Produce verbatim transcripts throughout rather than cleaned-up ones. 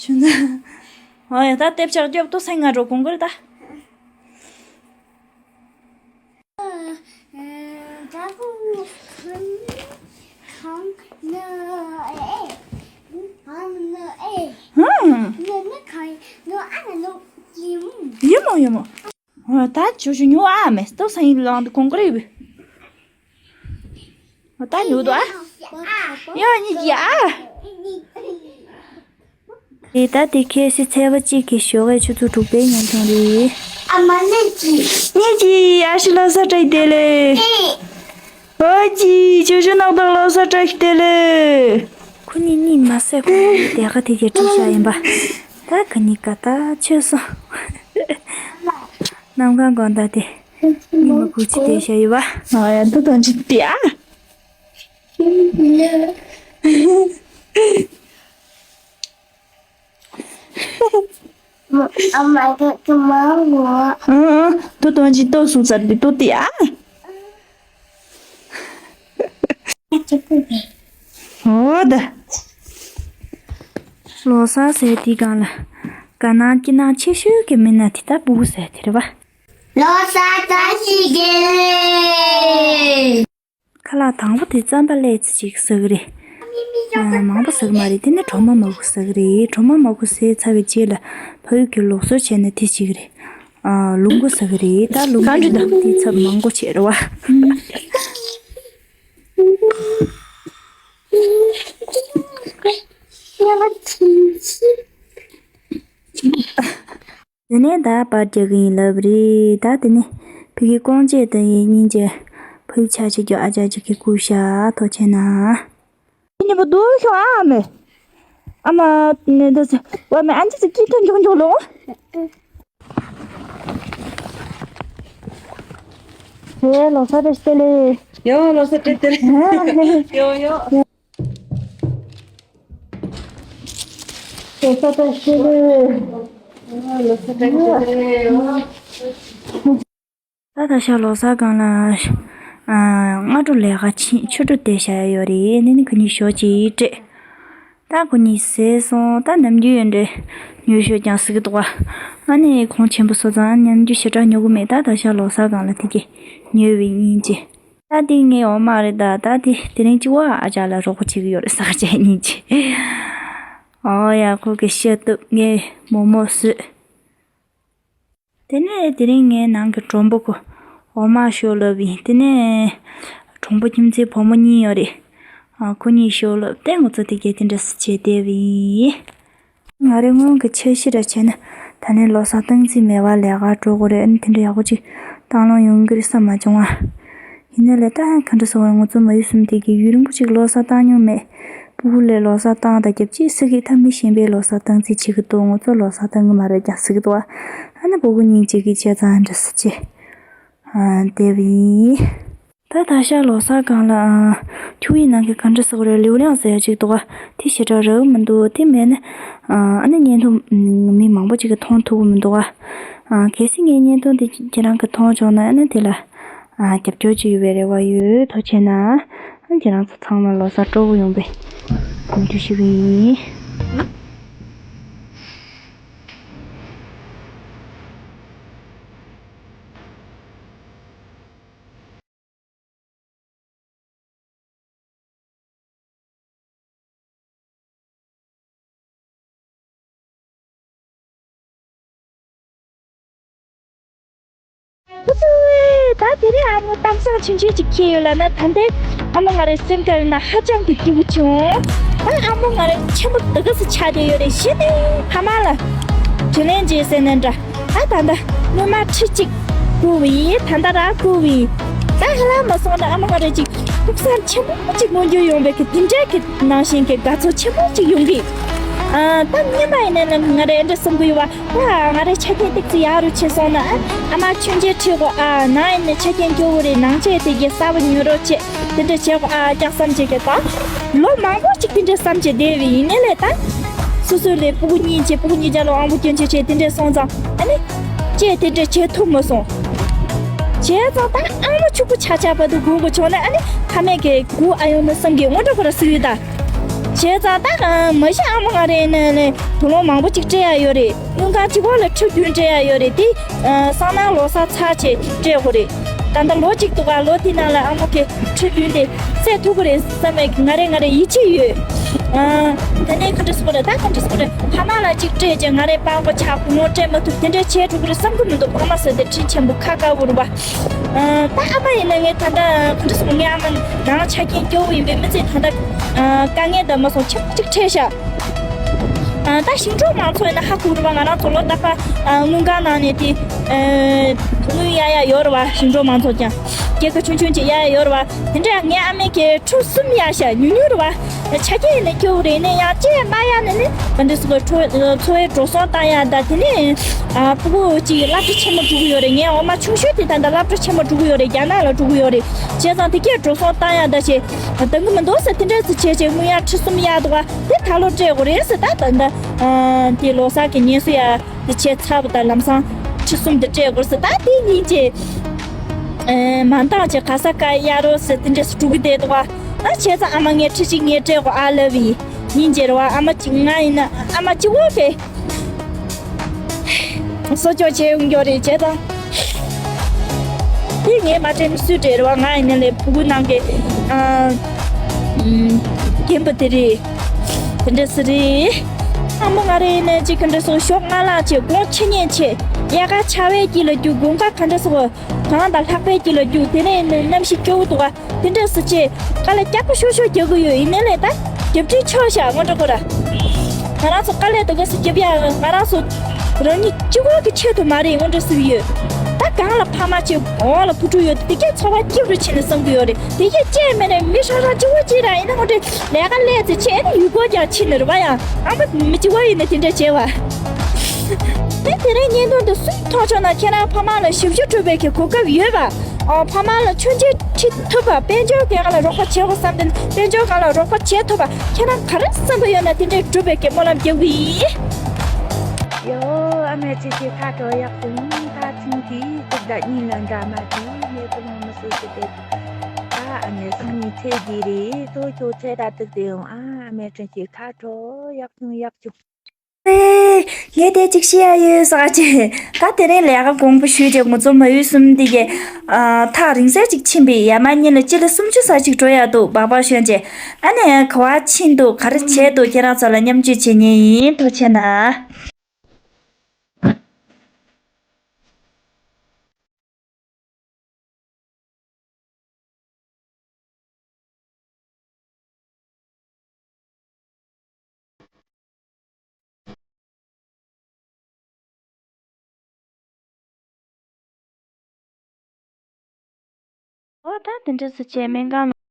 ཆུ་ན། ཨོ་ཡ། ད་ལྟེབ་ཆག་རྒྱོབ་ཏོ་སེང་ང་འགྲོ་གོང་གོར་ད། ཧུམ། ཡིན་མོ་ཡིན་མོ། ཨོ་ད་ཆུ་ཆུ་ཉོ་ཨ་མེ་ཏོ་སེང་ལང་དུ་གོང་གོར་ཡོད། ད་ཉོ་དོ་ཨ། ཡ་ཉི་ཀི་ཨ། དེ་ད་དེ་ཁེ་སི་ཚེས་པ་གཅིག་གི་ཞོགས་ཀས་ཆུ་ཚོད་དྲུག་པའི་ཉིན་ཐོན་རེད། ཨ་མ་ནི་ཀི། ཉི་ཀི་ཨ་ཤི་ལོ་གསར་བཀྲ་ཤིས་བདེ་ལེགས། ཨོ་ཀི་ཆུ་ཆུ་ནག་ཐང་ལོ་གསར་བཀྲ་ཤིས་བདེ་ལེགས། ཁོ་གཉིས་གཉིད་མ་སད་ཁོ་གཉིས་དེ་ག་དེ་གའི་བཀྲ་ཤིས་ཡིན་པ། ད་ག་ནི་ག་ད་ཆོས་སོང་། གནམ་གང་གང་ད་དེ། ཉི་མ་ཁུག་ཅི་དེ་ཤ་ཡི་བ། ཨ་ཡ་འདི་དང་ཅི་དེ་ཨ། ཨ་མ་གི་གི་མ་ངོ་། ཨང་ཨང་འདི་དང་ཅི་ཏོ་སུ་ཚར་དེ་ཏོ་དེ་ཨ། ཨོ་ད། ལོ་གསར་ཟེར་དེ་གང་ལ། དགའ་སྣང་སྐྱིད་སྣང་ཆེ་ཤོས་ཀྱི་མི་སྣ་དེ་ད་སྤུ་གུ་ཟེར་དེ་རེད་བ། ལོ་གསར་བཀྲ་ཤིས་བདེ་ལེགས། ཁ་ལག་དང་པོ་དེ་རྩམ་པ་ཀླད་ཙི་ཅིག་ཟ་གི་རེད། ཨ། མང་པོ་ཟ་གི་མ་རེད། དེ་ནི་གྲོ་མ་མང་པོ་ཟ་གི་རེད། གྲོ་མ་མང་པོ་ཟས་ཚར་བའི་རྗེས་ལ་ཕ་ཡུལ་གྱི་ལུགས་སྲོལ་བྱས་ནས་དེ་བྱེད་ཀྱི་རེད། ཨ། ལུག་མགོ་ཟ་གི་རེད། ད་ལུག་མགོ་གང་འདྲ་འདུག་དེ་ཚབ་མང་པོ་བྱས་རེད་བ། དེ་ནས་ད་པར་རྒྱག་གི་ཡིན་ལབ་རེད། ད་དེ་ནས་ཕ་གི་ཀོང་ཅེ་དང་ཡེ་གཉིས་ཀྱི་ཕ་ཡུལ་ཆ་ཆེ་རྒྱུ་ཨ་ཅག་ཅིག་གི་སྐུ་ཤ་ཐོ་ཆེ་ན། ཁྱེད་གཉིས་པོ་སྡུག་ཤོག་ཨ་མེ། ཨ་མ་ནས་འདི་ཟེར་བ་མེ་ཨ་ཅག་ཅིག་ཀི་ཐོན་འཇོག་འཇོག་ལོ། ཧེ་ལོ་ས་རེ་སྟེ་ལེ། ཡོ་ལོ་ས་ཏེ་ཏེ་ལེ། ཡོ་ཡོ། ལོ་ས་ཏེ་ཏེ་ལེ། ལོ་ས་ཏེ་ཏེ་ལེ། ད་ད་ཤ་ལོ་གསར་སྒང་ལ། ཨ། སྔ་དྲོ་ལས་ཀ་ཕྱིན་ཆུ་དྲོ་བསྡད་བཞག་ཡོད་རེད། ནི་ནི་ཁོ་གཉིས་ཞོགས་ཅིག་སྤྲད། ད་ཁོ་གཉིས་ཟས་སོང་། ད་ནམ་རྒྱུན་ཡོད་འདྲ་ཉོ་ཤོག་ཀྱང་ཟེར་གི་འདུག་ག་ཨ་ནི་ཁོང་ཆེན་པོ་སོང་ཙང་ནམ་རྒྱུན་ཞེ་དྲག་ཉོ་གི་མེད། ད་ད་ཤ་ལོ་གསར་སྒང་ལ་དེ་གས་ཉོས་པའི་སྙིང་རྗེ། ད་དེ་ངའི་འོ་མ་རེད། ད་ད་དེ་དེ་རིང་གཅིག་པོ་ཨ་ཅག་ལ་རོགས་པ་བྱེད་གི་ཡོད་རེད། ཟ་ཆ་སྙིང་རྗེ། ཨོ་ཡ། ཁོ་གི་ཤ་བཏུབ། ངས་མོག་མོག་བཟོས། དེ་ནས་དེ་རིང་ངའི་ནང་གི་གྲོགས་པོ་ཁོ་འོ་མ་ཤོག་ལབ་ཡིན། དེ་ནས་གྲོགས་པོ་ཁྱིམ་མཚེས་བུ་མོ་གཉིས་ཡོད་རེད། ཨ། ཁོ་གཉིས་ཤོག་ལབ་སྟེ་ང་ཚོ་དེ་གས་དེ་འདྲ་སེ་བྱས་བསྡད་པ་ཡིན། ང་རང་སྔོན་གྱི་འཆར་གཞི་ར་བྱས་ན་ད་ནི་ལོ་གསར་སྟངས་འཛིན་མེད་པར་ལས་ཀ་འགྲོ་དགོས་རེད། ཨ་ནི་དེ་འདྲ་ཡག་པོ་ཅིག་བཏང་ལོང་ཡོང་གི་རེད་བསམ་མ་བྱུང་ང་། ཡིན་ནའི་ལས་ད་ག་འདྲ་ཟེར་བ། ང་ཚོ་མ་ཡུལ་གསུམ་དེ་གི་ཡུན་རིང་པོ་ཅིག་ལོ་གསར་བཏང་མྱོང་མེད། སྤུ་གུ་ལས་ལོ་གསར་བཏང་དང་རྒྱབ་ཅིག་ཟེར་གི། ད་མི་གཞན་པས་ལོ་གསར་བཏང་རྩིས་བྱེད་གི་འདུག་ང་ཚོ་ལོ་གསར་བཏང་གི་མ་རེད་ཀྱང་ཟེར་གི་འདུག་ཨ་ནི་སྤུ་གུ་གཉིས་གཅིག་གིས་བྱས་ཙང་འདྲ་ཟེར་བྱས། ཨ། བསྡད་པ་ཡིན། ད་ད་ཤ་ལོ་གསར་སྒང་ལ། ཨ། ཁྱུག་ཡིག་ནང་གི་ག་འདྲ་ཟེར་བ་རེད། ལིའུ་ལིང་ཟེར་ཡ་ཅིག་འདུག་ག་དེ་ཞེ་དྲག་རག་གི་མི་འདུག་དེ་མེད་ན། ཨ། ཨ་ནི་བརྙན་ཐུང་མི་མང་པོ་ཅིག་གིས་མཐོང་ཐུབ་གི་མི་འདུག་ག་ཨ། གལ་སྲིད་ངའི་བརྙན་ཐུང་དེ་ཁྱེད་རང་གིས་མཐོང་བྱུང་ན། ཨ་ནི་དེ་ལ། ཨ། རྒྱབ་སྐྱོར་ཅིག་ཡོད་པའི་རེ་བ་ཡོད། ཐུགས་རྗེ་ཆེ་གནང་། ཨ། ཁྱེད་རང་ཚོ་ཚང་མ་ལོ་གསར་སྤྲོ་པོ་ཡོང་བའི་སྨོན་འདུན་ཞུ་གི་ཡིན། ཨུ་ཙི། ད་དེ་རིང་ཨ་མོ་གཏམ་བཟང་ཆུང་ཆུང་ཅིག་ཁྱེར་ཡོད་ལབ་ན། ད་ལྟའི་ཨ་མ་ང་རའི་སེམས་ཁ་ལ་ན་ཧ་ཅང་གི་སྐྱིད་པོ་བྱུང་། ད་ཨ་མོ་ང་རའི་ཆེན་པོ་དེ་ག་ཚོད་ཆགས་བསྡད་ཡོད་རེད། གཞི་ནས་ཕ་མ་ལ་དྲིན་ལན་འཇལ་ཟེར་ནའི་འདྲ། ཨ། ད་ལྟ་སྔོན་མ་ཁྲི་གཅིག་བསྐུར་བ་ཡིན། ད་ལྟ་རང་བསྐུར་བ་ཡིན། ད་ཧ་ལམ་མ་སོང་ན་ཨ་མ་ང་ར་ཅིག་ཕུགས་བསམ་ཆེན་པོ་ཅིག་མངོན་འགྱུར་ཡོང་བའི་གི་དེ་འདྲའི་གི་ནང་བཞིན་གི་དགའ་ཚོར་ཆེན་པོ་ཅིག་ཡོང་གི། ཨ། ད་སྔོན་མ་ཡིན་ན་ང་ར་འདྲ་བསམ་གི་ཡོད་པ། ཨ། ང་རའི་ཆ་རྐྱེན་ཏོག་ཙམ་ཡག་རུ་ཕྱིན་སོང་ན། ཨ། ཨ་མ་མཆོད་མཇལ་ཁྲིད་དགོས། ཨ། ནང་ཡིན་ན་ཆ་རྐྱེན་སྐྱོ་བོ་རེད། ནང་ཆས་དེ་གི་གསར་པ་ཉོ་རོགས་བྱེད། དེ་འདྲ་བྱེད་དགོས། ཨ། ཀྱང་བསམ་བྱེད་ཀྱི། ད་ལོ་མང་པོ་ཅིག་དེ་འདྲ་བསམ་བྱེད་བསྡད་པའི་ཡིན་ནའི་ལས། ད་སོ་སོའི་ལས་སྤུ་གུ་གཉིས་བྱས། སྤུ་གུ་གཉིས་ཀྱང་ལོ་དབང་པོ་སྐྱོན་ཆེ་ཆེ་དེ་འདྲ་སོང་ཙང་། ཨ་ནི་ཅེས་དེ་འདྲ་བྱེད་ཐུབ་མ་སོང་། བྱས་ཙང་ད་ཨ་མ་ཕྱུག་པོ་ཆགས་ཆགས་བར་དུ་སྒུག་དགོས་བྱུང་ན། ཨ་ནི་ཕ་མས་ཀྱི་སྒུག་ཨ་ཡོང་ན་བསམ་གི། འོ་འདྲ་ཁོ་ར་སུ་ཡོད་ད། བྱས་ཙང་ད་མ་གཞི་ཨ་མ་ང་རེ་ནས་ནས་དུག་སློང་མང་པོ་ཅིག་སྤྲད་ཡ་ཡོད་རེད། དངུལ་ཁང་གཅིག་པོ་ལ་ཁྲི་བདུན་སྤྲད་ཡ་ཡོད་རེད། དེ་སང་ནང་ལོ་གསར་ཚར་བྱས་སྤྲད་དགོས་རེད། ད་ལྟ་ལོ་གཅིག་འདུག་ག་ལོ་དེ་ནང་ལ་ཨ་མ་གི་ཁྲི་བདུན་དེ་སེལ་ཐུབ་ཀྱི་རེད་བསམ་པའི་ང་རེ་ང་རེ་ཡིད་ཆེས་ཡོད། ཨ། དེ་ནས་ག་འདྲ་ཟེར་དགོས་རེད། ད་ག་འདྲ་ཟེར་དགོས་རེད། ཕ་མ་ལ་གཅིག་སྤྲད་བྱས་ང་རེ་དཔང་པོ་ཆགས། དགུང་ལོ་སྤྲད་མ་ཐུབ། དེ་འདྲ་བྱས་འགྲོ་གི་རེད་བསམ་གི་མི་འདུག་ཕ་མ་ཟེར་དེ་ཁྲི་ཆེན་པོ་ཁ་དཀར་པོ་རེད་པ། ཨ། ད་ཨ་མ་ཡིན་ན་ངས་ད་ལྟ་ག་འདྲ་ཟེར་དགོས། ངའི་ཨ་མ་ནང་ཆ་རྐྱེན་སྐྱོ་བོ་ཡིན་པས་མི་ཚེ་ད་ལྟ་ཨ། དཀའ་ངལ་དང་མ་སོང་ཆེན་པོ་གཅིག་འཕྲད་ཤག་ཨ། ད་ཞིང་འབྲོག་མང་ཚོགས་ཡིན་ན་ཧ་གོ་རེད་པ། ང་རང་ཚོ་ལོ་རྟག་པར་ཨ། དངུལ་ཁང་ནང་ནས་དེ་ཨ། དངུལ་གཡར་ཡ་ཡོད་རེད་པ། ཞིང་འབྲོག་མང་ཚོགས་ཀྱང་སྐྱེད་ཀ་ཆུང་ཆུང་ཅིག་གཡར་ཡ་ཡོད་རེད་པ། དེ་འདྲ་ངའི་ཨ་མས་ཀྱིས་ཁྲུ་གསུམ་གཡར་ཤག་ཉུང་ཉུང་རེད་པ། ཆ་རྐྱེན་ཡིན་ན་སྐྱོ་བོ་རེད། ཡིན་ན་ཡང་ཅིག་མ་གཡར་ན་ནི་ག་འདྲ་ཟེར་དགོས། འཚོ་འཚོ་བའི་འགྲོ་སོང་བཏང་ཡ་ད་དེ་ནི་ཨ། ཕྲུ་གུ་ཅིག་སློབ་གྲྭ་ཆེན་མོ་འགྲོ་གི་ཡོད་རེད། ངའི་འོག་མ་ཆུང་ཤོས་དེ་ད་ལྟ་སློབ་གྲྭ་ཆེན་མོ་འགྲོ་གི་ཡོད་རེད། རྒྱ་ནག་ལ་འགྲོ་གི་ཡོད་རེད། བྱས་ཙང་དེ་གས་འགྲོ་སོང་བཏང་ཡ་ད་བྱས་འདང་གི་མི་འདུག་ཟེར་དེ་འདྲ་ཟེར་བྱས་བྱས་དངུལ་གཡར་ཁྲི་གསུམ་གཡར་འདུག་ག་དེ་ད་ལོ་སྤྲད་དགོས་རེད་ཟེར། ད་ད་ད་ཨ། དེ་ལོ་གསར་གྱི་ངལ་གསོ་ཡ་དེ་བྱས་ཚར་བ་ད་ལམ་སང་ཁྲི་གསུམ་དེ་སྤྲད་དགོས་ཟེར། ད་དེ་ཡིན་བྱས་ཨ། མ་འདང་བྱས་ག་ས་ག་གཡར་རོགས་ཟེར་དེ་འདྲ་ཟེར་འགྲོ་གི་བསྡད་འདུག་ག་ད་བྱས་ཙང་ཨ་མ་ངས་ཁྲི་གཅིག་ངས་སྤྲད་དགོས་ཨ་ལབ་ཡིན། ཡིན་བྱས་རེད་པ། ཨ་མ་གཅིག་ང་ཡིན་ན་ཨ་མ་གཅིག་པོ་གིས་གསོ་སྐྱོང་བྱས་ཡོང་རྒྱུ་རེད། བྱས་ཙང་དེ་ངས་མ་སྤྲད་ན་སུས་སྤྲད་རེད་པ། ང་ཡིན་ན་ལས་ཕྲུ་གུ་ནང་གི་ཨ། རྒན་པ་དེ་རེད། དེ་འདྲ་ཟེར་རེད། ཨ་མ་ང་རེ་ཡིན་ན་ཅིག་ག་འདྲ་ཟེར། ཞོགས་སྔ་ལངས་བྱས་དགོང་ཕྱི་ཉལ་བྱས། དབྱར་ཁ་ཆར་པའི་དཀྱིལ་ལ་རྒྱུག་དགུན་ཁ་ག་འདྲ་ཟེར། གངས་དང་ལྷགས་པའི་དཀྱིལ་ལ་རྒྱུག་དེ་ནས་ནི་གནམ་གཤིས་སྐྱོ་བོ་འདུག་ག་དེ་འདྲ་ཟེར་བྱས་དཀའ་ལས་རྒྱག་པོ་ཤོར་ཤོར་རྒྱག་གི་ཡོད། ཡིན་ནའི་ལས་ད་རྒྱབ་འཕྲིན་ཆོག་ཤག་དངོས་འབྲེལ་ཁོ་ར། ང་རང་ཚོ་དཀའ་ལས་དེ་ག་ཚོད་རྒྱབ་ཡ། ང་རང་ཚོ་རང་ཉིད་གཅིག་པོ་གི་ཆེད་དུ་མ་རེད། དངོས་འབྲེལ་ཟེར་གི་ཡོད། ད་གང་ལ་ཕ་མ་བྱས་འོག་ལ་བུ་ཕྲུག་ཡོད་དེ་གས་འཚོ་བ་སྐྱིད་རུ་ཕྱིན་ནས་བསམ་གི་ཡོད་རེད། དེ་གས་བྱས་མེད་ནས་མི་ཧྲང་ཧྲང་གཅིག་པོ་གཅིག་ར་ཡིན་ན་དངོས་འབྲེལ་ལས་ཀ་ལས་ཚེ་བྱས་ནས་ཡུལ་སྐོར་ཀྱང་ཕྱིན་ནས་རེད་པ། ཡང་ཨ་མ་མི་གཅིག་པོ་ཡིན་ན་དེ་འདྲ་བྱས་པ། དེ་དེ་རིང་བརྙན་ཐུང་འདི་སུས་མཐོང་ཆོག་ན་ཁྱེད་རང་ཕ་མ་ལ་ཞབས་ཞུ་སྒྲུབ་པའི་གི་གོ་སྐབས་ཡོད་པ། ཨོ། ཕ་མ་ལ་མཆོད་མཇལ་ཁྲིད་ཐུབ་པ། དཔལ་འབྱོར་གྱི་སྒང་ལ་རོགས་པ་བྱེད་དགོས་བསམ་དུས་དཔལ་འབྱོར་སྒང་ལ་རོགས་པ་བྱེད་ཐུབ་པ། ཁྱེད་རང་ག་རེ་བསམ་པ་ཡོད་ན་དེ་འདྲས་སྒྲུབ་པའི་གི་སྨོན་ལམ་རྒྱག་གི་ཡིན། ཡོ། ཨ་མའི་དྲིན་ཆེ་ཁ་དྲོ་ཡག་བྱུང་། ད་ཚིང་གི་གཅིག་དང་གཉིས་ལ་འདྲ་མ་དེ་ནས་ཀུན་སློང་མི་སྲིད་ཀྱི་དེ། ད་ཨ་མའི་སང་ཉིན་ཚེས་བརྒྱད་རེད། ཏོ་ཁྱོད་ཚེ་ར་ཏིག་ཏིག་ཡོང་ཨ། ཨ་མའི་དྲིན་ཆེ་ཁ་དྲོ་ཡག་བྱུང་ཡག་བྱུང་། ཨེ། ངས་དེ་གཅིག་བཤད་ཡ་ཡོད་ཟེར་གྱི། ད་དེ་རིང་ལས་ཀ་དགོངས་པ་ཞུས་ཏེ་ང་ཚོ་མ་ཡུལ་གསུམ་འདི་གའི་ཨ། ཐག་རིང་སར་ཅིག་ཕྱིན་པས་ཡར་མར་གཉིས་ལ་སྤྱི་ལེ་སུམ་ཅུ་ཙམ་ཅིག་འགྲོ་ཡ་འདུག་སྦག་སྦག་ཞོན་བྱས། ཨ་ནི་ག་བ་ཕྱིན་འདུག་ག་རེ་བྱས་འདུག་ཁྱེད་རང་ཚོ་ལ་མཉམ་སྤྱོད་བྱེད་ཉན་ཡིན། ཐུགས་རྗེ་གནང་། ཨོ། ད་དེ་འདྲ་ཟེར་བྱས་སྨན་ཁང་ལ།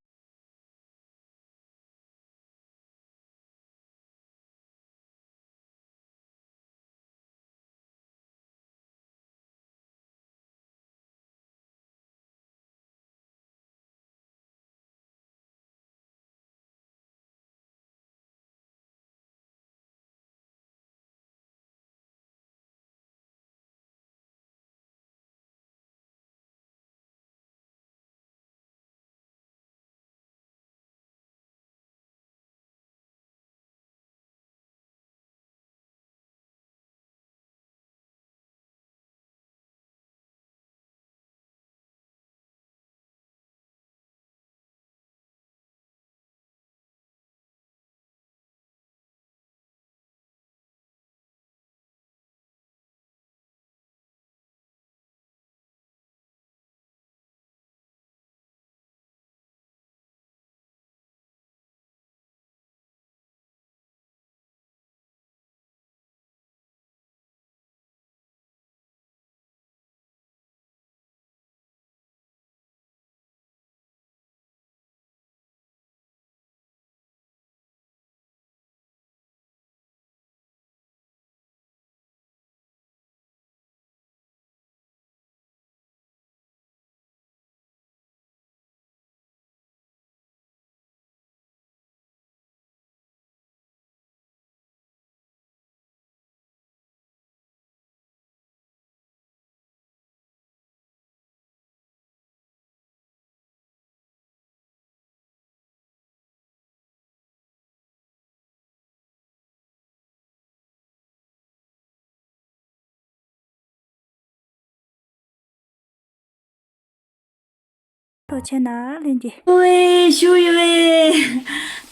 ཐུགས་རྗེ་གནང་། ལྷན་རྒྱས། ཨོའེ་ཞུ་ཡོད་ཨེ།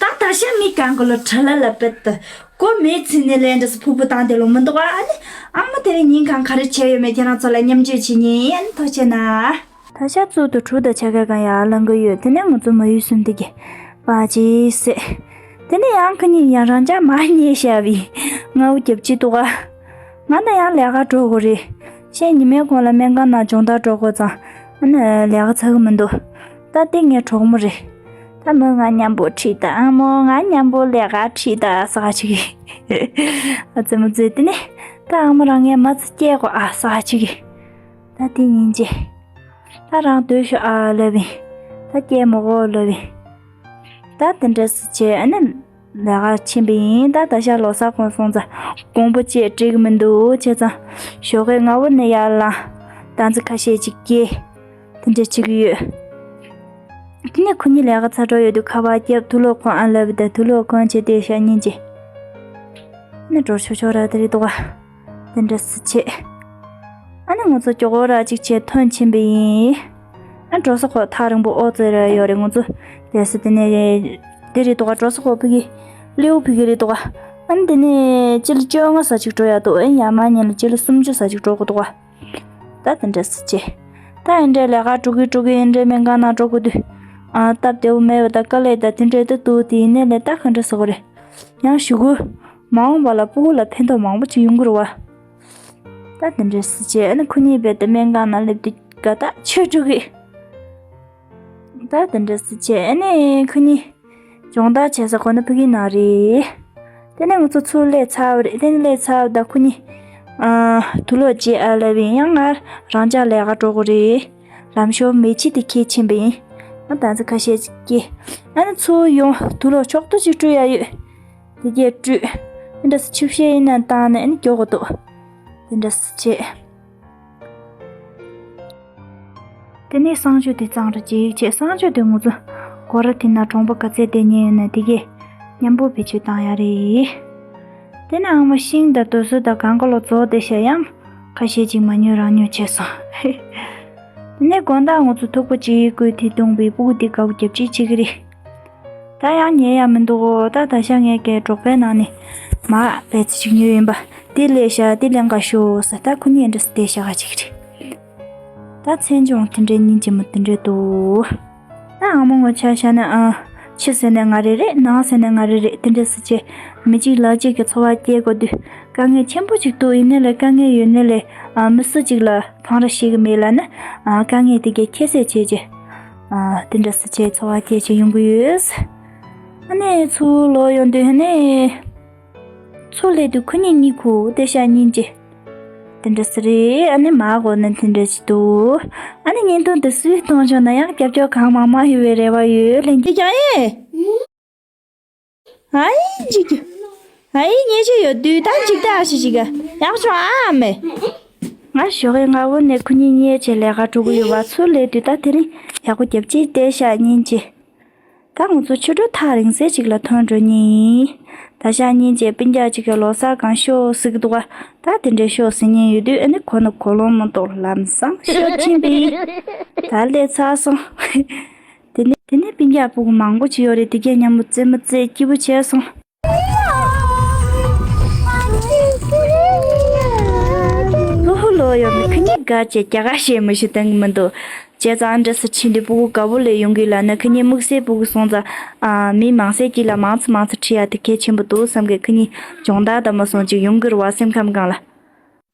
ད་ད་ཤ་མི་གང་ག་ལོ་ཁྲ་ལ་ལ་པད་དུ་ཀོ་མེད་ཚིན་ནས་ལན་འདྲ་སུ་ཕུ་ཕུ་བཏང་དེ་ལོ་མི་འདུག་ཨ་ནི་ཨ་མ་དེ་རིང་ཉིན་གང་ག་རེ་བྱས་ཡོད་མེད་ཁྱེད་རང་ཚོ་ལ་མཉམ་སྤྱོད་བྱེད་ཉིན་ཨ་ནི་ཐུགས་རྗེ་གནང་། ད་ཤ་བཙུགས་དུ་གྲུ་དང་ཆ་ག་གང་ཡར་ལང་གི་ཡོད། དེ་ནས་ང་ཚོ་མ་ཡུལ་གསུམ་དེ་གི་པ་ཅི་སེ། དེ་ནས་ཡང་ཁ་ཉིན་ཡང་རང་ཅག་མ་རྙེད་ཤ་བི་ང་འུ་རྒྱབ་ཅི་འདུག་ཨ། ང་ན་ཡང་ལས་ཀ་འགྲོ་དགོས་རེད། ཤེས་ཉི་མའི་གོང་ལ་སྨན་ཁང་ནང་སྦྱོང་བརྡར་འགྲོ་དགོས་ཙང་ཨ་ནི་ལས་ཀ་ཚར་གི་མི་འདུག་ད་ལྟ་ངའི་གྲོགས་མོ་རེད། ད་མོས་ང་མཉམ་པོ་ཁྲིད་ད། ཨ་མོ་ང་མཉམ་པོ་ལས་ཀ་ཁྲིད་ད་ཟེར་ག་ཅིག་གི་ཨ་ཙི་མོ་ཙི། དེ་ནས་ད་ཨ་མོ་རང་ངའི་མ་ཙི་སྐྱེལ་གོ་ཨ་ཟེར་ག་ཅིག་གི་ད་དེ་ཉིན་ཅེ། ད་རང་སྡོད་ཤོག་ཨ་ལབ་ཡིན། ད་སྐྱེལ་མི་དགོས་ལབ་ཡིན། ད་དེ་འདྲ་སེ་བྱས་ཨ་ནི་ལས་ཀ་ཕྱིན་པ་ཡིན། ད་ད་ཤ་ལོ་གསར་གོང་སོང་ཙང་དགོང་པོ་བཅས་འགྲིག་གི་མི་འདུག་བྱས་ཙང་ཞོགས་ཀའི་སྔ་བོ་ནས་ཡར་ལངས། ད་ཚོད་ཁ་ཤས་ཅིག་སྐྱེལ། དེ་འདྲ་བྱེད་ཀྱི་ཡོད། དེ་ནས་ཁོ་གཉིས་ལས་ཀ་ཚར་འགྲོ་ཡོད་དུས་ཁ་པར་བརྒྱབ། དུག་ལོག་ཁོང་ཨ་ལབ་ད་དུག་ལོག་ཁོང་བྱས་ཏེ་ཤ་ཉིན་གྱི་ནི་འགྲོ་ཆོག་ཆོག་ར་དེ་རེད་འདུག་ག་དེ་འདྲ་སེ་བྱས། ཨ་ནི་ང་ཚོ་མགྱོགས་པོ་ར་ཅིག་བྱས་ཐོན་ཕྱིན་པ་ཡིན། ཨ་འགྲོ་ས་ཁོ་ཐག་རིང་པོ་ཨོ་ཙི་ར་ཡོད་རེད། ང་ཚོ་དེ་སེ་དེ་ནས་དེ་རེད་འདུག་ག་འགྲོ་ས་ཁོ་ཕ་གི་ལེའུ་ཕ་གི་རེད་འདུག་ག་ཨ་ནི་དེ་ནས་སྤྱི་ལོ་བཅོ་ལྔ་ས་ཅིག་འགྲོ་ཡ་འདུག་ཨ་ཡ་མ་ཉིན་ལ་སྤྱི་ལོ་སུམ་ཅུ་ས་ཅིག་འགྲོ་དགོས་འདུག་ག་ད་དེ་འདྲ་སེ་བྱས། ད་ཨེ་འདྲའི་ལས་ཀ་འགྲོ་གི་འགྲོ་གི་ཨེ་འདྲའི་སྨན་ཁང་ནང་འགྲོ་དགོས་དུས། ཨ་སྟབས་བདེ་བོ་མེད་པ་དང་དཀའ་ལས་དང་དེ་འདྲའི་ད་འདུག་དེ་ཡིན་ནའི་ལས་ད་ག་འདྲ་ཟེར་དགོས་རེད། ཡང་གཞུག་གུ་མ་འོངས་པ་ལ་སྤུ་གུ་ལ་ཕན་ཐོགས་མང་པོ་ཅིག་ཡོང་གི་རེད་བ། ད་དེ་འདྲ་སེ་བྱས་ཨ་ནི་ཁོ་གཉིས་རྦད་དེ་སྨན་ཁང་ནང་སླེབས་དུས་དགའ་ཐག་ཆོད་འགྲོ་གི་ད་དེ་འདྲ་སེ་བྱས་ཨ་ནི་ཁོ་གཉིས་སྦྱོང་བརྡར་བྱེད་ས་ཁོ་ན་ཕ་གི་ནང་རེད། དེ་ནས་ང་ཚོ་ཚུར་སླེབས་ཚར་བ་རེད། དེ་ནས་སླེབས་ཚར་བ་དང་ཁོ་གཉིས་ཨ་དུག་ལོག་བརྗེ་ཨ་ལབ་ཡིན། ཡང་ང་རང་ཅག་ལས་ཀ་འགྲོ་དགོས་རེད། ལམ་ཞོར་མེ་ལྕེ་དེ་ཁྱེར་ཕྱིན་པ་ཡིན། ང་ད་ཚོད་ཁ་ཤས་ཅིག་སྐྱེལ། ཨ་ནི་ཚུར་ཡོང་དུག་ལོག་ཕྱོགས་བསྡུ་ཅིག་སྤྲོད་ཡ་ཡོད། དེ་གས་སྤྲོད། དེ་འདྲ་སེ་ཆུ་བཤལ་ཡིན་ན་བཏང་ནས་ཨ་ནི་མགྱོགས་གོ་འདུག་དེ་འདྲ་སེ་བྱས། དེ་ནས་གསང་སྤྱོད་དེ་གཙང་རུ་ཅིག་བྱས། གསང་སྤྱོད་དེ་ང་ཚོ་སྒོ་ར་དེ་ན་གྲོང་པ་ག་ཚད་བསྡད་ཉེན་ཡོད་ན་དེ་གས་མཉམ་པོ་བེད་སྤྱོད་བཏང་ཡ་རེད། དེ་ནས་ཨང་མ་ཤིང་དང་དུ་སུ་དང་གང་ག་ལོ་རྫོགས་བསྡད་ཤག་ཡང་ཁ་ཤས་ཅིག་མ་ཉོས་རང་ཉོས་བྱས་སོང་། དེ་ནས་དགོང་དག་ང་ཚོ་ཐུག་པ་ཅིག་བསྐོལ་དེ་བཏུང་པའི་སྤུ་གུ་དེ་དགའ་པོ་རྒྱབ་ཅིག་བྱེད་ཀྱི་རེད། ད་ཡང་ཉལ་ཡ་མི་འདུག་གོ་ད་ད་ཤ་ངས་ཀའི་འབྲོག་པའི་ནང་ནས་མར་བལ་ཙི་ཅིག་ཉོས་ཡིན་པ། དེ་ལས་ཤ་དེ་ལེན་ག་ཤོག་ཟེར། ད་ཁོ་གཉིས་འདྲ་སེ་བསྡད་ཤག་ག་ཅིག་རེད། ད་མཚན་ལྗོངས་དེ་འདྲའི་སྙིང་རྗེ་མོ་དེ་འདྲའི་འདུག་ད་ཨ་མ་ངོ་ཆ་བཞག་ན་ཨ། ཕྱི་ཟེར་ནས་ང་རེ་རེད། ནང་ཟེར་ནས་ང་རེ་རེད། དེ་འདྲ་སེ་བྱས་མི་གཅིག་ལག་གཅིག་གི་འཚོ་བ་སྐྱེལ་དགོས་དུས་དཀའ་ངལ་ཆེན་པོ་ཅིག་འདུག་ཡིན་ནའི་ལས་དཀའ་ངལ་ཡོད་ནའི་ལས་ཨ་མི་སུ་གཅིག་ལ་འཕང་ར་ཤེས་གི་མེད་ལབ་ན་ཨ་དཀའ་ངལ་དེ་གས་ཁྱད་བསད་བྱས་བྱས་ཨ་དེ་འདྲ་སེ་བྱས་འཚོ་བ་སྐྱེལ་བྱས་ཡོང་གི་ཡོད། ཨ་ནི་ཚུར་ལོག་ཡོང་དུས་ཨ་ནི། ཚུར་སླེབས་དུས་ཁོ་གཉིས་གཉིད་ཁུག་བསྡད་ཤག་སྙིང་རྗེ། དེ་འདྲ་སེ་རེད། ཨ་ནི་མར་གོ་ན་དེ་འདྲ་ཞིག་འདུག་ཨ་ནི་བརྙན་ཐུང་འདི་སུས་མཐོང་བྱུང་ན་ཡང་རྒྱབ་སྐྱོར་གང་མང་མང་ཡོད་པའི་རེ་བ་ཡོད། ལྷན་རྒྱས་ཀྱང་ཨེ། ཨ་ཡེ་འཇིགས་རྒྱུ། ཨ་ཡེ་ཉེས་ཆད་ཡོད་དུས་ད་འཇིགས་ད་ཨ་ཞིག་ཞིག་ག་ཡག་བྱུང་ཨ་མེ། ང་ཞོགས་ཀའི་སྔ་བོ་ནས་ཁོ་གཉིས་ཉལ་བྱས་ལས་ཀ་འགྲོ་གི་ཡོད་པ། ཚུར་སླེབས་དུས་ད་དེ་རིང་ཡག་པོ་རྒྱབ་ཅིག་བསྡད་ཤག་སྙིང་རྗེ། ད་ང་ཚོ་ཕྱི་དྲོ་ཐག་རིང་ས་ཅིག་ལ་ཐོན་འགྲོ་ཉིན། ད་ཤག་སྙིང་རྗེ་སྤུན་ཀྱག་ཅིག་གིས་ལོ་གསར་གང་ཤོག་ཟེར་གི་འདུག་ག་ད་དེ་འདྲའི་ཤོག་ཟེར་ཉིན་ཡོད་དུས་ཨ་ནི་ཁོ་ནི་གོ་ལོང་མ་གཏོགས་ལམ་སང་ཤོད་ཕྱིན་པས། ད་སླེབས་ཚར་སོང་། དེ་ནས་དེ་ནས་སྤུན་ཀྱག་སྤུ་གུ་མང་པོ་ཅིག་ཡོད་རེད། དེ་གས་མཉམ་པོ་རྩེད་མོ་རྩེ་སྐྱིད་པོ་བྱས་སོང་། ཧུ་ཧུ་ལོ་ཡོང་ནི་ཁི་གཉིས་དགའ་བྱས་རྒྱ་གར་ཞེས་མི་ཞུ་སྟངས་མི་འདུག་བྱས་ཙང་འདྲ་སེ་ཕྱིན་དུས་སྤུ་གུ་དགའ་པོ་ལས་ཡོང་གི་ལ་ནི་ཁི་གཉིས་དམིགས་བསལ་སྤུ་གུ་སོང་ཙང་ཨ་མི་མང་སའི་དཀྱིལ་ལ་མང་ཙམ་མང་ཙམ་ཁྲིད་ཡ་དེ་གལ་ཆེན་པོ་འདུག་བསམ་གི་ཁི་གཉིས་སྦྱོང་བརྡར་དང་མ་སོང་ཅིག་ཡོང་གི་རེད་བ་སེམས་ཁམས་སྒང་ལ།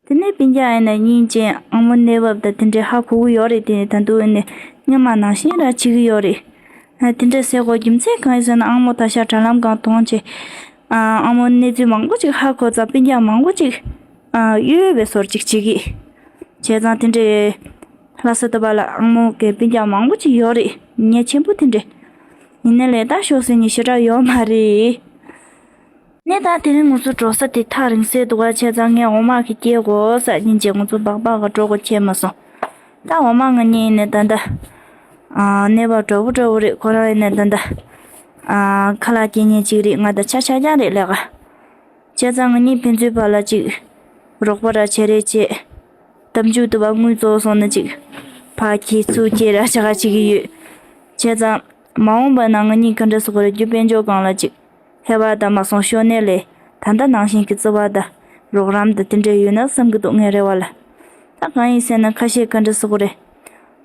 དེ་ནས་སྤུན་ཀྱག་ཨེ་ན་སྙིང་རྗེ་ཨ་མོ་གནས་བབ་དང་དེ་འདྲའི་ཧ་གོ་གི་ཡོད་རེད། དེ་ནས་ད་དུང་ཨེ་ནས་སྔོན་མ་ནང་བཞིན་ར་བྱེད་ཀྱི་ཡོད་རེད། ཨ་དེ་འདྲ་ཟེར་དགོས་རྒྱུ་མཚན་གང་ཡིན་ཟེར་ན་ཨ་མོ་ད་ཤག་དྲ་ལམ་སྒང་མཐོང་བྱས། ཨ་ཨ་མོ་གནས་ཚུལ་མང་པོ་ཅིག་ཧ་གོ་ཙང་སྤུན་ཀྱག་མང་པོ་ཅིག་ཨ་གཡོལ་བའི་སོར་ཅིག་བྱེད་ཀྱི། བྱས་ཙང་དེ་འདྲའི་ལྷ་ས་ད་བ་ལ་ཨ་མོ་གི་སྤུན་ཀྱག་མང་པོ་ཅིག་ཡོད་རེད། ཉེ་ཆེན་པོ་དེ་འདྲ། ཡིན་ནའི་ལས་ད་ཤོག་ཟེར་ནི་ཞེ་དྲག་ཡོད་མ་རེད། ནས་ད་དེ་རིང་ང་ཚོ་འགྲོ་ས་དེ་ཐག་རིང་སའི་འདུག་ག་བྱས་ཙང་ངས་འོ་མ་གི་སྐྱེལ་དགོས་ཟེར་སྙིང་རྗེ་ང་ཚོ་སྦག་སྦག་ག་འགྲོ་དགོས་ཁྱད་མ་སོང་། ད་འོ་མ་ང་གཉིས་ཡིན་ནས་ད་ད། ཨ་གནས་བབ་འདྲ་པོ་འདྲ་པོ་རེད། ཁོ་རང་ཡིན་ནས་ད་ད། ཨ་ཁ་ལག་སྐྱེལ་མཁན་གཅིག་རེད། ང་ད་ཆ་ཆ་རྐྱང་རེད་ལས་ཀ་བྱས་ཙང་ང་གཉིས་ཕན་ཚུན་བར་ལ་ཅིག་རོགས་པ་ར་བྱེད་རེས་བྱེད། ལྡབ་འཇུག་ཏུ་བ་དངུལ་རྫོགས་སོང་ན་ཅིག་ཕར་ཁྱེར་ཚུར་ཁྱེར་ར་བྱ་ག་བྱེད་ཀྱི་ཡོད། བྱས་ཙང་། མ་འོངས་པ་ན་ང་གཉིས་ག་འདྲ་སེ་དགོས་རེད། རྒྱུ་དཔལ་འབྱོར་སྒང་ལ་ཅིག་ཧེ་བག་དང་མ་སོང་ཤོར་ནས་ལས། ད་ལྟ་ནང་བཞིན་གྱི་བརྩེ་བ་དང་། རོགས་རམ་དང་དེ་འདྲ་ཡོད་ན་བསམ་གྱི་འདུག་ངའི་རེ་བ་ལ། ད་གང་ཡིན་ཟེར་ན་ཁ་ཤས་ག་འདྲ་སེ་དགོས་རེད།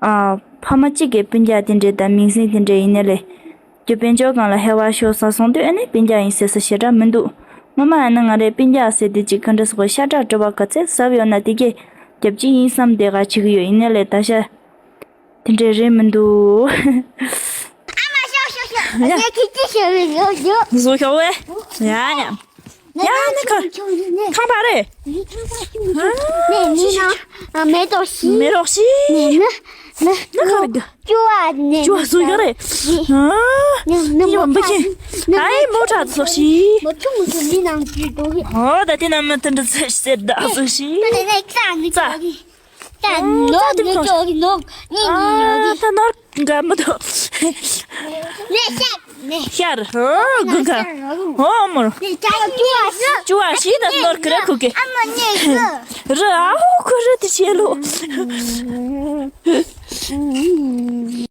ཨ། ཕ་མ་གཅིག་གི་སྤུན་ཀྱག་དེ་འདྲ་དང་མིང་སྲིང་དེ་འདྲ་ཡིན་ནའི་ལས། རྒྱུ་དཔལ་འབྱོར་སྒང་ལ་ཧེ་བག་ཤོར་ས་སོང་དུས་ཨ་ནི་སྤུན་ཀྱག་ཡིན་ཟེར་ས་ཞེ་དྲག་མི་འདུག་སྔོན་མ་ཡིན་ན་ང་རའི་སྤུན་ཀྱག་ཟེར་དེ་ཅིག་ག་འདྲ་སེ་དགོས། ཤ་ཁྲག་འདྲ་བ་ག་ཚད་ཟབ་ཡོད་ན་དེ་གས་རྒྱབ་ཀྱི་ཡིན་བསམ་བསྡད་ག་བྱེད་ཀྱི་ཡོད། ཡིན་ནའི་ལས་ད་ཆ། དེ་འདྲ་རེད་མི་འདུག་ཨ་མ་ཤོག་ཤོག་ཤོག་ཡ། ངས་ཁྱེད་ཀྱི་ཤོག་རེ་ཡོད་ཡོད། བཟོ་ཤོག་ཝེ། ཡ་ཡ། ཡ་ནི་ཁ། ཁང་པ་རེད། ནས་མི་ན་མེ་ཏོག་ཤི། མེ་ཏོག་ཤི། ནས་ནི་ནི་ནི་ཁ་རེད། ཅུ་བ་ནས་ཅུ་བ་བཟོ་ཡོད་རེད། ཨ། ནི་ནི་ཡོད་འབུ་ཁྱེད། ཨའི་མོ་ཏྲ་བཟོ་ཤི། མོ་ཆུང་ཆུང་མི་ནང་གི་འདུག་ཨོ་ད་དེ་ན་མི་དེ་འདྲ་ཚེ་ཤི་ཟེར་ད་བཟོ་ཤི། ད་ནི་ནི་ཙ་ནི་ཙ། ད་ནོར་ནི་ཅོག་ནོར་ནི་ནི་ཡོད་ཨ་ད་ནོར་འགའ་མི་འདུག་ནས་ཤག་ནས་ཤར་ཨོ་དགུན་ཁ་ཨོ་མོར་ནས་ཅག་ཅུ་བ་ཤི། ཅུ་བ་ཤི་ད་ནོར་ཁི་ར་ཁུ་གེ་ཨ་མ་ནས་ཤི། རི་ཨ་ཧུ་ཁུ་རི་དེ་ཆེ་ལོ།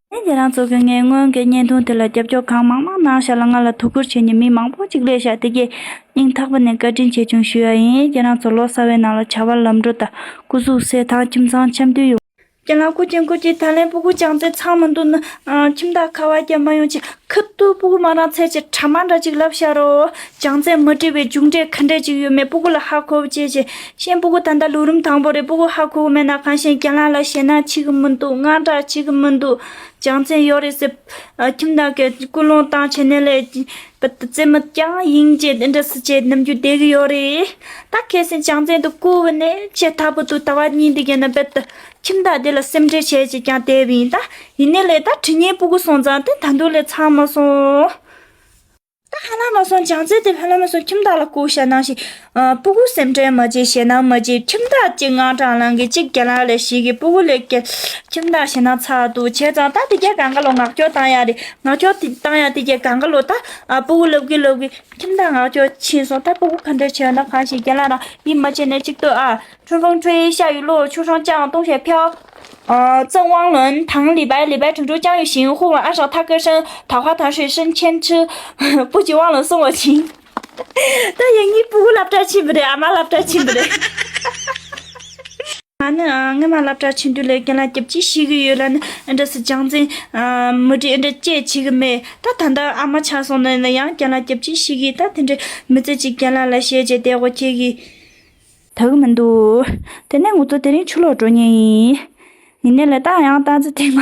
ཨེ་ཁྱེད་རང་ཚོ་གི་ངའི་སྔོན་གྱི་བརྙན་ཐུང་དེ་ལ་རྒྱབ་སྐྱོར་གང་མང་མང་གནང་ཤག་ལ་ང་ལ་དོ་ཁུར་བྱེད་མཁན་མི་མང་པོ་ཅིག་སླེབས་ཤག་དེ་གས་སྙིང་ཐག་པ་ནས་བཀའ་དྲིན་ཆེ་ཆུང་ཞུ་ཡ་ཡིན། ཁྱེད་རང་ཚོ་ལོ་གསར་བའི་ནང་ལ་བྱ་བ་ལམ་འགྲོ་དང་སྐུ་གཟུགས་གསལ་ཐང་ཁྱིམ་ཚང་འཆམ་མཐུན་ཡོང་། ཁྱེད་རང་སྐུ་མཁྱེན་སྐུ་མཁྱེན། ད་ལན་སྤུ་གུ་ཅང་ཙེ་ཚང་མི་འདུག་ན། ཨ། ཁྱིམ་བདག་ཁ་བ་རྒྱབ་མ་ཡོང་ཅིག་ཁ་ཐུག་སྤུ་གུ་མ་རང་ཚད་ཅིག་གྲ་མ་འདྲ་ཅིག་ལབ་ཤག་རོ། ཅང་ཙེ་མ་འགྲིག་པའི་མཇུག་འབྲས་ག་འདྲས་ཅིག་ཡོད་མེད་སྤུ་གུ་ལ་ཧ་གོ་བ་བྱས་བྱས། གཞན་སྤུ་གུ་ད་ལྟ་ལོ་རིམ་དང་པོ་རེད། སྤུ་གུ་ཧ་གོ་གི་མེད་ན་གང་ཤེས། རྒན་ལགས་ལ་ཞེད་སྣང་བྱེད་གི་མི་འདུག་དངངས་སྐྲག་བྱེད་གི་མི་འདུག་ཅང་ཙེ་ཡོད་རེད་ཟེར། ཨ། ཁྱིམ་བདག་གིས་སྐུལ་སློང་བཏང་བྱས་ནས་ལས། བ་ད་རྩེད་མོ་རྐྱང་ཡིན་ཅེས་དེ་འདྲ་སེ་བྱས་ནམ་རྒྱུན་བསྡད་ཀྱི་ཡོད་རེད། ད་ཁ་སང་ཅང་ཙེ་འདི་བསྐུར་བ་ནས་ཆེས་ཐག་པ་འདུག་ད་བར་ཉིན་འདི་གས་ན་བེད་ད་ཁྱིམ་བདག་དེ་ལ་སེམས་ཁྲལ་བྱས་ཅེས་ཀྱང་བསྡད་པ་ཡིན། ད་ཡིན་ནའི་ལས་ད་དྲི་ཉན་སྤུ་གུ་སོང་ཙང་དེ་ད་དུང་ལས་ཚང་མ་སོང་། ད་ཧ་ལམ་མ་སོང་། ཅང་ཙེ་དེ་ཧ་ལམ་མ་སོང་། ཁྱིམ་བདག་ལ་བསྐུར་བཞག་ནང་བཞིན། ཨ། སྤུ་གུ་སེམས་ཁྲལ་མ་བྱེད། ཞེད་སྣང་མ་བྱེད། ཁྱིམ་བདག་ཅིག་དངངས་སྐྲག་ལངས་གི་ཅིག་རྒན་ལགས་ལས་ཤེས་གི་སྤུ་གུ་ལས་ཀྱི་ཁྱིམ་བདག་ཞེད་སྣང་ཚ་འདུག་བྱས་ཙང་ད་དེ་གས་གང་ག་ལོ་ངག་སྐྱོར་བཏང་ཡ་རེད། ངག་སྐྱོར་དེ་བཏང་ཡ་དེ་གས་གང་ག་ལོ་ད། ཨ། སྤུ་གུ་ལབ་གི་ལབ་གི་ཁྱིམ་བདག་ངག་སྐྱོར་ཕྱིན་སོང་། ད་སྤུ་གུ་ག་འདྲ་བྱས་ན་གང་ཞིག་རྒན་ལགས་རང་ཡིད་མ་ཆེས་ནས་གཅིག་ལྟོས་ཨ། 春风吹，下雨落，秋霜降，冬雪飘。呃，赠汪伦，唐李白，李白成周，江月行，呼唤二少他歌声，桃花潭水深千尺，不及汪伦送我情。 ད་ཡིན་ངའི་སྤུ་གུ་སློབ་གྲྭ་ཕྱིན་པ་རེད། ཨ་མ་སློབ་གྲྭ་ཕྱིན་པ་རེད། ཨ་ནི་ཨ་སྔོན་མ་སློབ་གྲྭ་ཕྱིན་དུས་ལས་རྒན་ལགས་སྐྱབས་ཆེ་ཞུ་གི་ཡོད་ལ་ནི་འདྲ་སེ་ཅང་ཙེ་མི་འགྲིག་འདྲ་ཅེས་བྱེད་གི་མེད། ད་ད་ལྟ་ཨ་མ་ཆགས་སོང་ན་ཡང་རྒན་ལགས་སྐྱབས་ཆེ་ཞུ་གི། ད་དེ་འདྲའི་མི་ཚེ་གཅིག་རྒན་ལགས་ལ་བཤད་བྱས་བསྡད་དགོས་ཁྱེད་ཀྱིས། ད་གི་མི་འདུག་དེ་ནས་ང་ཚོ་དེ་རིང་ཕྱི་ལོགས་འགྲོ་མཁན་ཡིན། ཡིན་ནའི་ལས་ད་ཡང་ཏང་ཙི་ཐེངས་མ་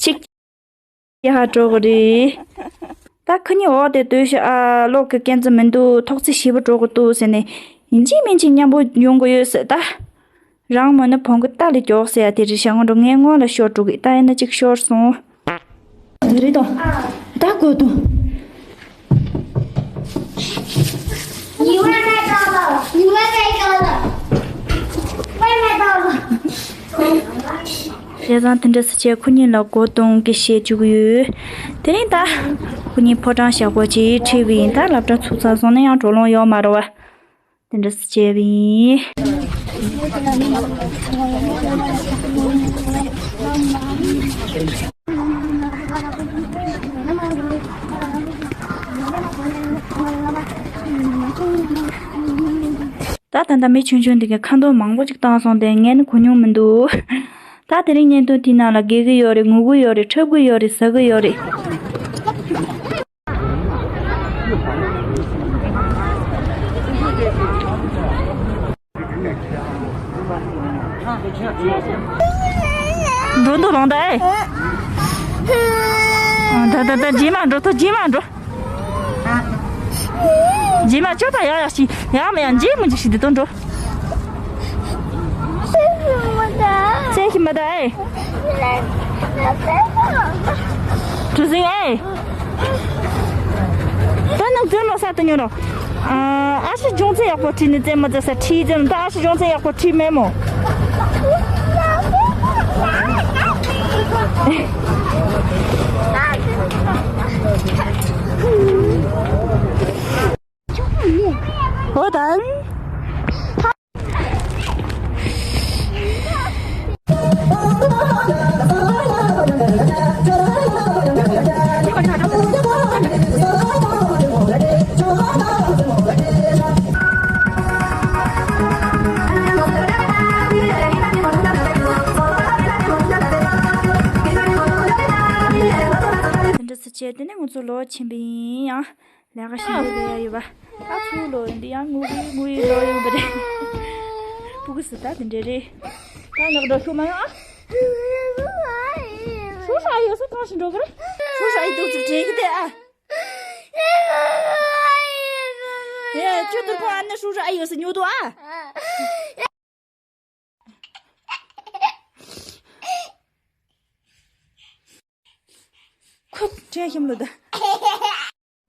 གཅིག་ཡ་ཧ་འགྲོ་གི་རེད། ད་ཁ་ཉིན་འོག་དེ་སྡོད་ཤག་ཨ། གློག་གི་རྐྱེན་ཙི་མི་འདུག་ཐོག་ཙི་ཞེ་པོ་འགྲོ་གི་འདུག་ཟེར་ནས་ཡིན་གཅིག་མིན་གཅིག་མཉམ་པོ་ཡོང་གི་ཡོད་ཟེར་ད། རང་མོ་ནི་བོང་གི་རྟ་ལས་མགྱོགས་ཟེར་ཡ་དེ་རེད་ཤག་ངོ་འགྲོ་ངའི་སྔོན་ལ་ཤོར་འགྲོ་གི། ད་ཡིན་ན་གཅིག་ཤོར་སོང་། རེད་དོ། ད་གོ་དོ། བྱས་ཙང་དེ་འདྲ་སེ་བྱས་ཁོ་གཉིས་ལ་གོ་སྟོན་གྱི་བཤད་བཅུག་གི་ཡོད། དེ་རིང་ད་ཁོ་གཉིས་ཕོ་བྲང་ཞག་པོ་ཅིག་ཁྲིད་པ་ཡིན། ད་སློབ་གྲྭ་ཚུགས་ཚར་སོང་ན་ཡང་འགྲོ་ལོང་ཡོད་མ་རེད་བ། དེ་འདྲ་སེ་བྱས་པ་ཡིན། ད་ད་ལྟ་མི་ཆུང་ཆུང་འདི་གའི་ཁ་འདོན་མང་པོ་ཅིག་བཏང་སོང་སྟེ་ངས་ནི་གོ་མྱོང་མི་འདུག་ད་དེ་རིང་བརྙན་ཐུང་དེའི་ནང་ལ་དགའ་གི་ཡོད་རེད། ངུ་གི་ཡོད་རེད། འཁྲབ་གི་ཡོད་རེད། ཟ་གི་ཡོད་རེད། འགྲོ་འདུག་རང་ད་ཨེ། ད་ད་ད་རྗེས་མ་འགྲོ་ཐུབ། རྗེས་མ་འགྲོ། རྗེས་མ་སྐྱོབ་པ་ཡག་ཡག་ཞིག་ཡག་མི་ཡག་རྗེས་མི་འཇིགས་ཤིག་འདི་དོན་འགྲོ། སེམས་ཤིག་མ་ད་ཨེ། གྲུ་གཟིངས་ཨེ། ད་ནང་དོན་ལོ་ས་དུ་ཉོ་རོ། ཨ་ཨ་ཤི་སྦྱོང་ཚན་ཡག་པོ་ཁྲིད་ནི་རྩེད་མོ་རྩེ་ས་ཁྲིད་རྩེད་མོ། ད་ཨ་ཤི་སྦྱོང་ཚན་ཡག་པོ་ཁྲིད་མེད་མོ། ཨོ་དན། དེ་ནས་ང་ཚོ་ལོག་ཕྱིན་པ་ཡིན། ཡང་ལས་ཀ་ཞིག་ལས་ཡོད་པ། ད་ཚུར་ལོག་ཡིན་དུས་ཡང་ངུ་གི་ངུ་ཡི་ལོག་ཡོང་པ་རེད། སྤུ་གུ་སུ་ད་དེ་འདྲ་རེད། ད་ནག་འགྲོ་ཤུགས་མ་ཡོང་ཨ། ཧྲུའུ་ཧྲུའུ་ཨ་ཡོད་ས་གང་ཞིག་འགྲོ་གི་རེད། ཧྲུའུ་ཧྲུའུ་ཨ་ཡི་ཏོག་ཙམ་དྲན་གི་དེ་ཨ། ཡ་ཁྱོད་ཐུར་ཕོ་ཨ་ནེ་ཧྲུའུ་ཧྲུའུ་ཨ་ཡོད་ས་ཉོ་དོ་ཨ། ཁོ་དྲན་ཤམ་ལོ་ད།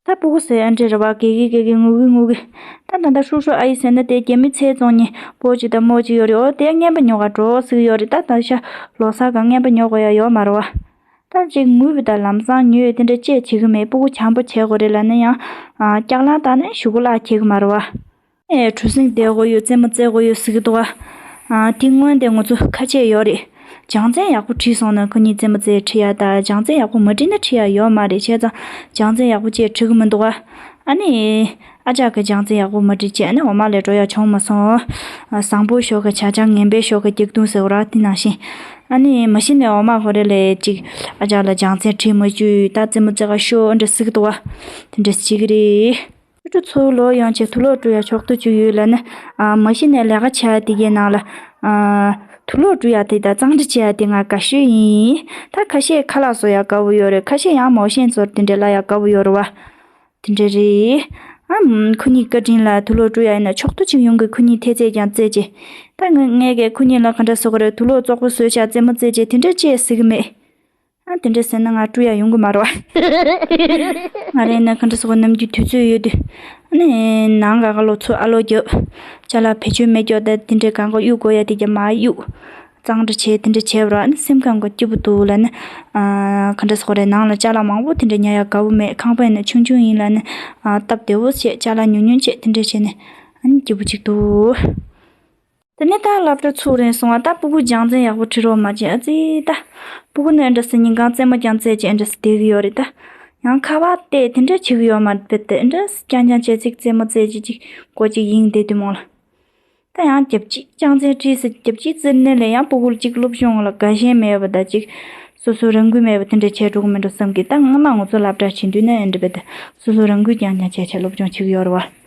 ད་སྤུ་གུ་ཟེར་ཨ་འདྲེ་རེད་བ། གེ་གེ་གེ་གེ་ངུ་གི་ངུ་གི། ད་ད་ད་ཧྲུའུ་ཧྲུའུ་ཨ་ཡི་ཟེར་ན་དེ་རྒྱ་མི་ཚེ་བཙོང་ཉེ་པོ་ཅིག་དང་མོ་ཅིག་ཡོད་རེད། འོ་དེ་རྔན་པ་ཉོ་ག་འགྲོ་ཟིག་ཡོད་རེད། ད་ད་ཤ་ལོ་གསར་ག་རྔན་པ་ཉོ་དགོས་ཡ་ཡོད་མ་རེད་བ། ད་ཅིག་ངུས་པ་ད་ལམ་སང་ཉོས་དེ་འདྲ་ཅེས་བྱེད་གི་མེད། སྤུ་གུ་བྱམས་པོ་བྱེད་དགོས་རེད་ལབ་ན་ཡང་ཨ་སྐྱག་ལང་བཏང་ནས་གཞུག་གུ་ལ་ཁྱེད་གི་མ་རེད་བ། ཨེ་གྲུ་གཟིངས་བསྡད་དགོས་ཡོད། རྩེད་མོ་རྩེ་དགོས་ཡོད་ཟེར་གི་འདུག་ཨ། དེ་སྔོན་དེ་ང་ཚོ་ཁ་ཆད་ཡོད་རེད། སྦྱོང་ཚན་ཡག་པོ་ཁྲིད་སོང་ན་ཁོ་གཉིས་རྩེད་མོ་རྩེ་ཁྲིད་ཡ། ད་སྦྱོང་ཚན་ཡག་པོ་མ་ཁྲིད་ན་ཁྲིད་ཡ་ཡོད་མ་རེད། བྱས་ཙང་སྦྱོང་ཚན་ཡག་པོ་ཅིག་ཁྲིད་གི་མི་འདུག་ཨ། ཨ་ནི་ཨ་ཅག་གི་སྦྱོང་ཚན་ཡག་པོ་མ་ཁྲིད་བྱས་ཨ་ནི་འོ་མ་ལས་འགྲོ་ཡ་བྱུང་མ་སོང་། བཟང་པོ་ཤོག་གི་བྱ་བྱ་ངན་པའི་ཤོག་གི་སྐྱག་དུང་ཟེར་བ་ར་དེ་ནང་བཞིན། ཨ་ནི་མ་གཞི་ནས་འོ་མ་ཁོ་རེ་ལས་ཅིག་ཨ་ཅག་ལ་སྦྱོང་ཚན་ཁྲིད་མ་བཅུག་ད་རྩེད་མོ་རྩེ་ག་ཤོག་འདྲ་ཟེར་གི་འདུག་ཨ། དེ་འདྲ་ཟེར་གི་རེད། ཕྲུ་གུ་ཚོ་ལོག་ཡོང་བྱས་དུག་ལོག་བཀྲུ་ཡ་ཆོག་ཏུ་བཅུག་ཡོད་ལབ་ན། ཨ་མ་གཞི་ནས་ལས་ཀ་བྱེད་ཡ་དེ་གའི་ནང་ལ། ཨ་དུག་ལོག་བཀྲུ་ཡ་དེ་དང་གཙང་སྦྲ་བྱེད་ཡ་དེ་ང་དགའ་ཤོས་ཡིན། ད་ཁ་ཤས་ཁ་ལག་བཟོ་ཡ་དགའ་བོ་ཡོད་རེད། ཁ་ཤས་ཡང་མོ་ཤེན་ཚོར་དེ་འདྲ་ལ་ཡ་དགའ་བོ་ཡོད་རེད་བ། དེ་འདྲ་རེད། ཨ་ཁོ་གཉིས་བཀའ་དྲིན་ལ་དུག་ལོག་བཀྲུ་ཡ་ཡིན་ན་ཆོག་ཏུ་ཅིག་ཡོང་གི། ཁོ་གཉིས་ཐེ་ཚད་ཀྱང་རྩེད་ཅེ། ད་ངས་ངས་ཀྱིས་ཁོ་གཉིས་ལ་ག་འདྲ་བཟོ་གི་རེད། དུག་ལོག་བཙོག་པོ་བཟོས་ཤག་རྩེད་མོ་རྩེད་ཅེ་དེ་འདྲ་ཅེས་ཟེར་གི་མེད། ཨ་དེ་འདྲ་ཟེར་ན་ང་བཀྲུ་ཡ་ཡོང་གི་མ་རེད་བ། ང་རེ་ན་ག་འདྲ་ཟེར་གོ་ནམ་རྒྱུན་དུས་ཚོད་ཡོད་དུས། ཨ་ནི་ནང་ག་ག་ལོ་ཚོ་ཨ་ལོ་རྒྱབ། ཅ་ལག་བེད་སྤྱོད་མེད་སྐྱོ་ད་དེ་འདྲ་གང་ག་གཡུག་དགོས་ཡ་དེ་རྒྱབ་མ་གཡུག། གཙང་སྦྲ་བྱས་དེ་འདྲ་བྱས་པ་ར་ཨ་ནི་སེམས་ཁམས་ག་སྐྱིད་པོ་འདུག་ལབ་ན། ཨ་ག་འདྲ་ཟེར་གོ་རེད། ནང་ལ་ཅ་ལག་མང་པོ་དེ་འདྲ་ཉར་ཡ་དགའ་བོ་མེད། ཁང་པ་ཡིན་ན་ཆུང་ཆུང་ཡིན་ལབ་ན། ཨ་སྟབས་བདེ་བོ་བྱས་ཅ་ལག་ཉུང་ཉུང་བྱས་དེ་འདྲ་བྱས་ནས་ཨ་ནི་སྐྱིད་པོ་ཅིག་འདུག་དེ་ནས་ད་སློབ་གྲྭ་ཚུགས་རན་སོང་བ། ད་སྤུ་གུ་སྦྱོང་ཚན་ཡག་པོ་ཁྲིད་རོགས་མ་བྱེད་ཨ་ཙི་ད། སྤུ་གུ་ནི་འདྲ་སེ་ཉིན་གང་རྩེད་མོ་རྐྱང་རྩེད་ཅིག་འདྲ་སེ་བསྡད་ཀྱི་ཡོད་རེད་ད། ཡང་ཁ་པར་བལྟས་དེ་འདྲ་བྱེད་ཀྱི་ཡོད་མ་རེད་དེ་འདྲ་སེ་རྐྱང་རྐྱང་བྱས་ཚིག་རྩེད་མོ་རྩེད་ཅིག་ཅིག་མགོ་ཅིག་གཡེང་བསྡད་དུས་མོ་ལ། ད་ཡང་རྒྱབ་གཅིག་སྦྱོང་ཚན་ཁྲིད་སེ་རྒྱབ་གཅིག་རྩེད་ནས་ལས་ཡང་སྤུ་གུར་ཅིག་སློབ་སྦྱོང་ལ་དགའ་ཞེན་མེད་པ་ད་ཅིག་སོ་སོ་རང་འགུལ་མེད་པ་དེ་འདྲ་བྱས་འགྲོ་གི་མིན་འགྲོ་བསམ་གི། ད་སྔོན་མ་ང་ཚོ་སློབ་གྲྭ་ཕྱིན་དུས་ནས་འདྲ་བས་ད་སོ་སོ་རང་འགུལ་རྐྱང་རྐྱང་བྱས་བྱས་སློབ་སྦྱོང་བྱེད་ཀྱི་ཡོད་རེད་བ།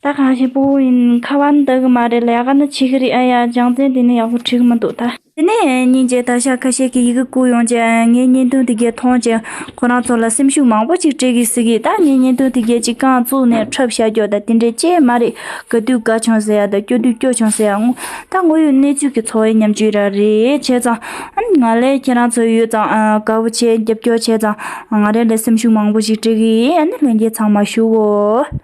ད་གང་ཞིག་སྤུ་གུ་ཡིན་ཁ་པར་འདང་གི་མ་རེད་ལས་ཀ་ནི་བྱེད་ཀྱི་རེད། ཨ་ཡ་སྦྱོང་ཚན་དེ་ནི་ཡག་པོ་ཁྲིད་ཀྱི་མི་འདུག་ད་དེ་ནས་སྙིང་རྗེ་ད་ཤ་ཁ་ཤས་ཀྱིས་ཡི་གེ་བསྐུར་ཡོང་རྗེས་ངའི་བརྙན་ཐུང་དེ་གས་མཐོང་རྗེས་ཁོ་རང་ཚོ་ལ་སེམས་ཤུགས་མང་པོ་ཅིག་སྤྲད་ཀྱི་ཟེར་གི། ད་ངའི་བརྙན་ཐུང་དེ་གས་ཅིག་རྐང་བཙུགས་ནས་འཁྲབ་བཞག་རྒྱུ་ད་དེ་འདྲས་ཅེས་མ་རེད། དགའ་དུས་དགའ་བྱུང་ཟེར་ཡ་ད་སྐྱོ་དུས་སྐྱོ་བྱུང་ཟེར་ཡ་ངོ་ད་དངོས་ཡོད་གནས་ཚུལ་གྱི་འཚོ་བའི་ཉམས་བཅོས་ར་རེད། བྱས་ཙང་ཨ་ནི་ང་ལས་ཁྱེད་རང་ཚོ་ཡོད་ཙང་ཨ་དགའ་བོ་བྱས་རྒྱབ་སྐྱོར་བྱས་ཙང་ང་རེ་ལ་སེམས་ཤུགས་མང་པོ་ཞིག་སྤྲད་གི་ཡིན། ཨ་ནི་ལྷན་རྒྱས་ཚང་མ་བཞུགས་གོ།